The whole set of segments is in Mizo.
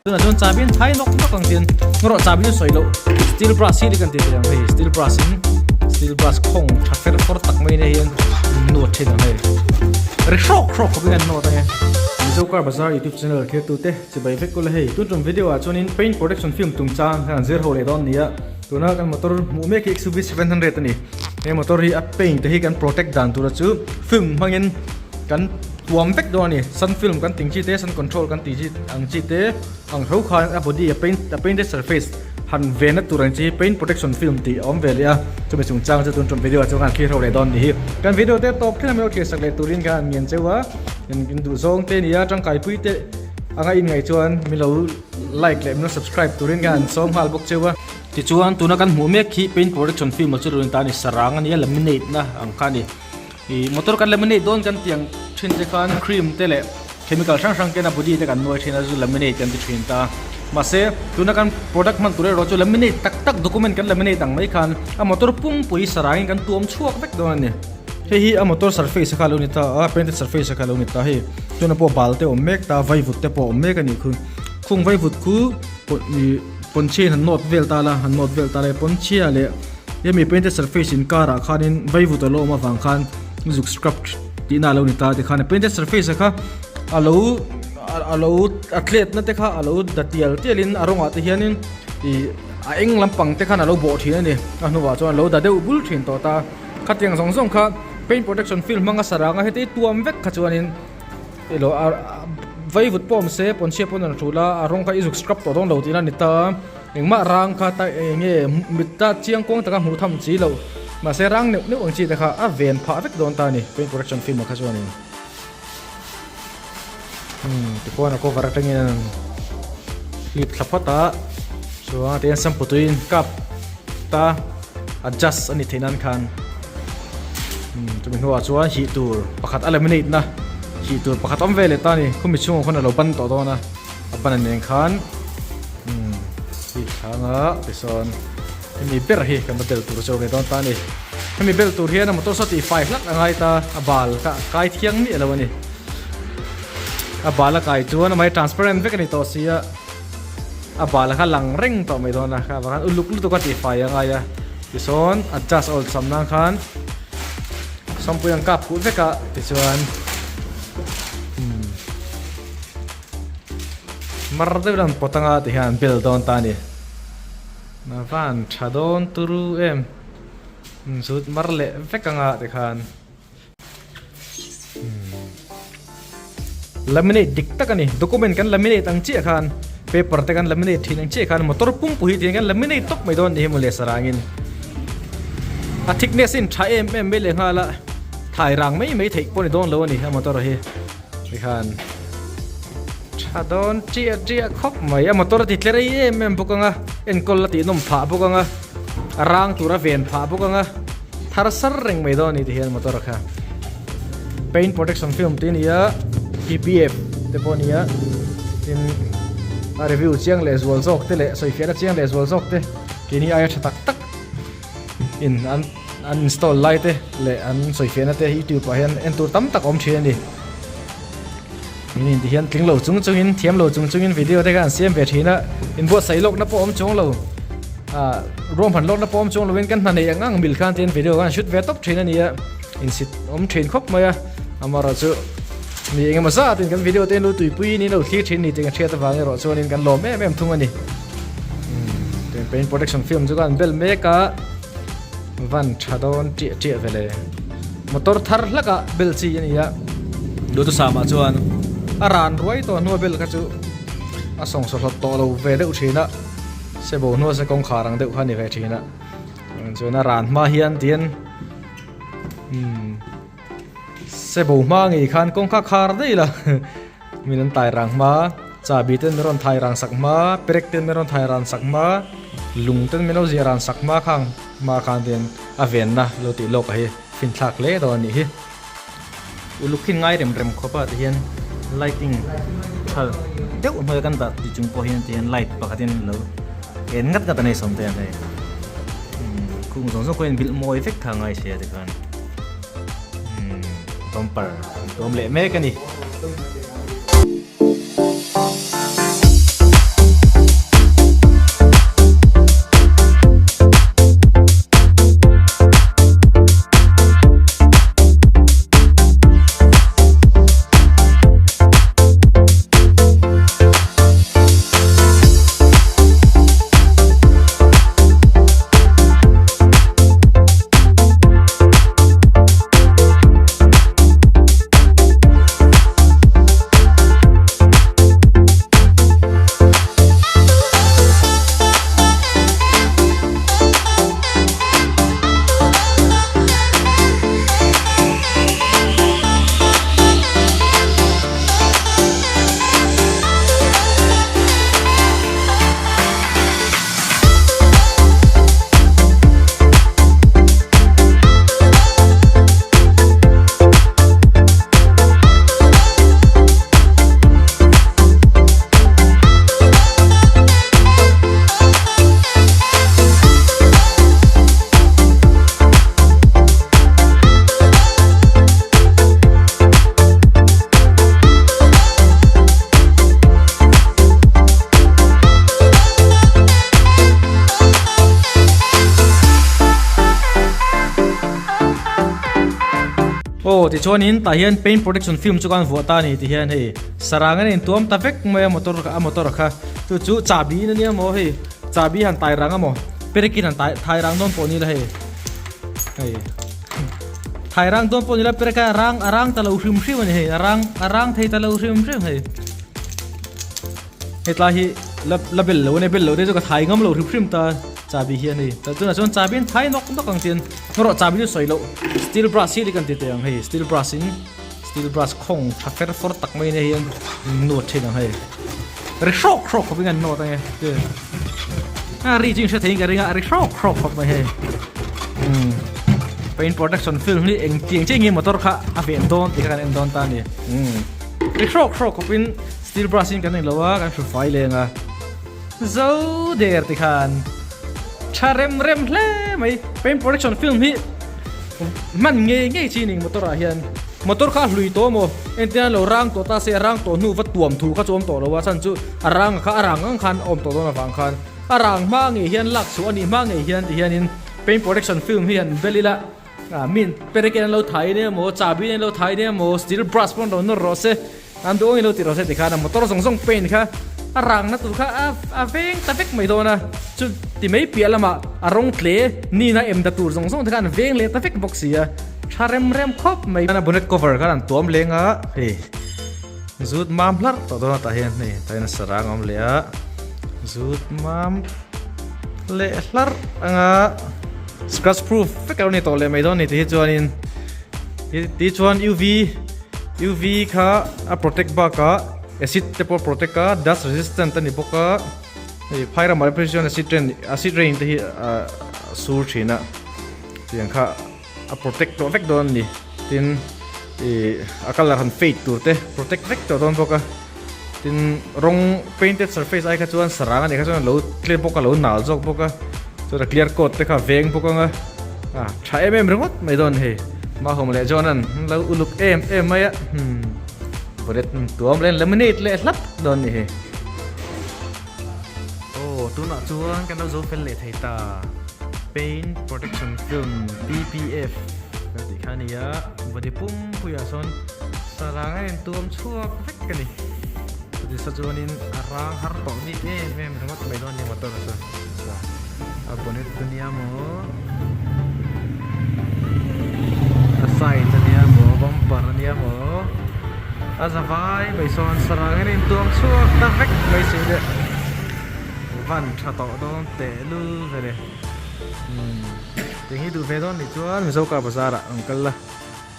Tunah chuan chabi an thai nawk nawk ang tiin rawh chabi chu sawi loh steel brush hi kan ti thei ang hei steel brush in steel brush khawng tha fer fawr tak mai nia hian nuat thin ang hei ri hrawk hrawk khawpin an nawt ang e. Mizo Car Bazaar YouTube channel thlir tute chibai vek ula hei tun tum video ah chuanin paint protection film tum chang kan zir ho leh dawn nia tuna kan motor hmuh mek hi XUV 700 a ni he motor hi a paint te hi kan protect dan tura chu film hmangin kan Tuam vek dawn a ni. Sun film kan ting chi te, sun control kan tih chi ang chi te ang tho khan a body a paint a painted surface han venna tur ang chi hi paint protection film tih a awm ve leh a. Chumi chungchang chu tun tum video ah chuan kan thlir ho leh dawn a ni hi. Kan video te tawp thleng a min lo thlir sak leh turin khan an ngen cheu a, in duh zawng te nia tangkaipui te anga inngaih chuan min lo like leh min lo subscribe turin khan an sawm nghal bawk cheu a. Tichuan tuna kan hmuh mek hi paint protection film ah chu rawn ta a ni sarang a nia laminate na ang kha a ni. Ih motor kan laminate dawn kan tiang thin te khan cream te leh chemical hrang hrang ten a body te kan nuai thin a chu laminate kan ti thin ta mahse tuna kan product hman tur erawh chu laminate tak tak document kan laminate ang mai khan a motor pumpui sarangin kan tuam chhuak vek dawn a ni. Hei hi a motor surface kha a lo ni ta a painted surface kha a lo ni ta hei tuna pawh bal te awm mek ta vaivut te pawh a awm mek a nih khu khung vaivut khu ih pawnchhe in han nawt vel ta la han nawt vel ta la pawnchhia leh Hemi painted surface inkarah khanin vaivut a lo awm avang khan zuk scrub tihna a lo ni ta tikhan painted surface a kha a lo a lo a tletna te kha a lo da tial tialin a rawngah te hianin ih a eng lampang te khan a lo bawh thin a ni a hnuah chuan a lo da deuh bul thin tawh ta khatiang zawng zawng kha paint protection film hmanga saranga heti tuam vek kha chuanin ilo a vaivut pawh awm se pawnchhia pawn an hrul a a rawng kha i zuk scrub tawh dawn lo tihna a ni ta. Engmah rang kha ta eng nge mit ta chiang kuang taka hmuh tham chi loh mahse rang neuh neuh ang chi te kha a ven phah vek dawn ta a ni paint protection film ah kha chuanin umm tichuan a cover atangin hlip thla phawt a chuan tihian sampu tuiin cup ta adjust a ni theih nan khan umm chumi hnuah chuan hih tur pakhat a laminate na hih tur pakhat awm ve leh ta a ni khumi chhungah khawn a lo ban tawh dawn a. A ban nen khan umm hi thlanga tisawn hemi ber hi kan va bel tur chu a ni dawn ta a ni. Hemi bel tur hian a motor saw tih fai hlak a ngai ta a bal kha a kai thiang miah lo a ni. A bal a kai chuan amah hi transparent vek a ni tawh si a, a bal kha lang reng tawh mai dawn a kha avang khan uluk lutuk a tih fai a ngai a tisawn adjust awlsam nan khan sawmpui an kap khuh vek a tichuan umm. Mar deuh lam pawt anga ti hian an bel dawn ta a ni. Na van tha dawn turu em. Zut mar leh vek anga ti khan. Laminate dik tak a ni. Document kan laminate ang chiah khan paper te kan laminate thin ang chiah khan motor pumpui hi tiang kan laminate tawp mai dawn ni hi mawle sarangin. A thickness in tha em em mai leh nghal a thai rang mai mai theih pawh ni dawn lo a ni a motor hi. Tikhan tha dawn chiah chiah khawp mai a motor a ti tle rei em em bawk ang a enkawl a tih nawm phah bawk ang a a rang tur a ven phah bawk ang a thar sar reng mai dawn a ni ti hian motor kha paint protection film tih a ni a P P F te pawh a ni a tin a review chiang leh zual zawk te leh sawifiahna chiang leh zual zawk te keini aia tha tak tak in an an install lai te leh an sawifiahna te youtube ah hian en tur tam tak a awm thin a ni in ti hian tling lo chung chungin thiam lo chung chungin video te kha an siam ve thin a inbuatsaih lawkna pawh a awm chuang lo ah ruahman lawkna pawh a awm chuang lovin kan hna neih ang ang mil khan tiin video khan an shoot ve tawp thin a ni a insit awm thin khawp mai a amaherawhchu mi engemaw zat in kan video te lu tuipui in lo thlir thin ni tih kan hriat avang erawh chuanin kan lawm em em thung a ni. Paint protection film chu kan bel mek a van tha dawn tiah tiah vele motor thar hlak a bel chi a ni a duhthusam ah chuan a ran ruai tawh hnua bel kha chu a sawngsaw hlawt tawh lo ve deuh thin a se bo hnua se kawngkhar ang deuh kha a ni ve thin a chuan a ran hma hian tian umm se bo hma ngei khan kawngka khar daih la. Min an tai rang hma, chabi ten min rawn thai rang sak hma, perek ten min rawn thai ran sak hma, lung ten min lo ziah ran sak hma khang hma khan ten a venna lo tih lawk a hi finthlak hle dawn a nih hi. Uluk hi ngai rem rem khawp a tihian lighting tha deuh hnuaia kan dah ti chung pawh hian tihian light pakhatin lo en ngat ngat a nei sawm te ang hei. Khung zawng zawng pawhin bilh mawi vek kha a ngai sia tikhan bumper an tuam leh mek a ni. Aw tichuanin tah hian paint protection film chu kan vuah ta a ni ti hian hei sarang a intuam ta vek mai a motor a motor kha chu chu chahbi in ania maw hei chahbi han tai rang amaw perekin han tai thai rang dawn pawh ni la hei hei thai rang dawn pawh ni la pereka rang a rang ta lo hrim hrim a ni hei a rang a rang thei ta lo hrim hrim hei. Hetlai hi la la bel lo a nia bel lo te chu ka thai ngam lo hrim hrim ta chahbi hi a ni tah tunah chuan chahbi an thai nawk nawk ang chian erawh chahbi chu sawi loh steel brush hi kan ti teh ang hei steel brush in steel brush khawng tha fer fawr tak mai nia hian nawt thin ang hei ri hrawk hrawk khawp in an nawt ang e a ri chu in hre thei in ka ring a ri hrawk hrawk khawp mai hei umm paint protection film hi eng tiang chiah nge motor kha a ven dawn tih kha kan en dawn ta a ni umm ri hrawk hrawk khawp in. Steel brush in kan englo a kan hru fai leng a zo der ti khan tha rem rem hle mai paint protection film hi hman ngei ngei chi ning motor ah hian motor kha a hlui tawh maw entir nan lo rang tawh ta se a rang tawh hnu va tuam thu kha chu awm tawh lo a chhan chu a rang kha a rang ang khan a awm tawh dawn avang khan a rang hma ngei hian lak chhuah a nih hma ngei hian ti hianin paint protection film hi han bel ila. Ah min perek in an lo thai nia maw chahbi in an lo thai nia maw steel brush pawh an rawn nawr rawh se an duh angin lo ti rawh se tikhan a motor zawng zawng paint kha a rangna tur kha a a veng ta vek mai dawn a chu ti mai piah lamah a rawng tle nina em ta tur zawng zawng te kha an veng leh ta vek bawk si a tha rem rem khawp mai a bonnet cover khan an tuam leng a hei zut mam hlarh tawh dawn a tah hian hei tah hian a sarang a awm leh a zut mam leh hlarh anga. Scratch proof vek alo ni tawh leh mai dawn a ni tih hi chuanin ti chuan UV UV kha a protect bakah acid te pawh a protect a dust resistant a ni bawk a hei phai ramah phei chuan acid rain acid rain te hi ah sur thin a tiang kha a protect tawh vek dawn a ni tin ih a colour han fade tur te protect vek tawh dawn bawk a. Tin, rawng painted surface ai kha chuan sarang a nih kha chuan a lo tle bawk a, a lo nal zawk bawk a, chuan a clear coat te kha a veng bawk ang a, ah tha em em ringawt mai dawn hei. Mahawm leh John an lo uluk em em mai a, hmm bonnet tuam leh laminate leh hlap dawn ni hei. Aw tunah chuan kan lo zo fel leh thei ta, paint protection film PPF kan tih kha a ni a, body pum puiah sawn Sarang a intuam chhuak vek a ni. Chutisa chuanin a rang har tawh bik em em ringawt mai dawn a ni motor chu. A bonnet a nia maw, a side a nia maw, bumper a nia maw, a za vai mai sawn sarang in a intuam chhuak ta vek mai si le. Van tha tawh dawn teh lul ve le. Umm tiang hi duh ve dawn nih chuan Mizo car bazar ah an kal la.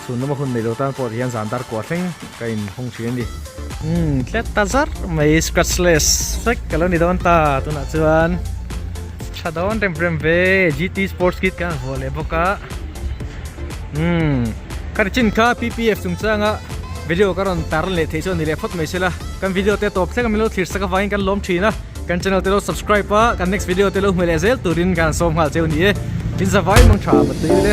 Chhun lama hun nei lo tan pawh tihian zan dar kuah thleng ka in hawng thin a ni. Umm tlet ta zar mai scratchless vek ka lo ni dawn ta tunah chuan tha dawn rem rem ve GT sports kit kan vuah leh bawk a umm ka ti chin kha PPF chungchanga video ka rawn tar leh theih chu a ni leh phawt mai sela kan video te tawp thleng a min lo thlir sak avangin kan lawm thin a. Kan channel te lo subscribe a, kan next video te lo hmu leh zel turin kan sawm nghal cheu ni e. In zavai mang tha matui le.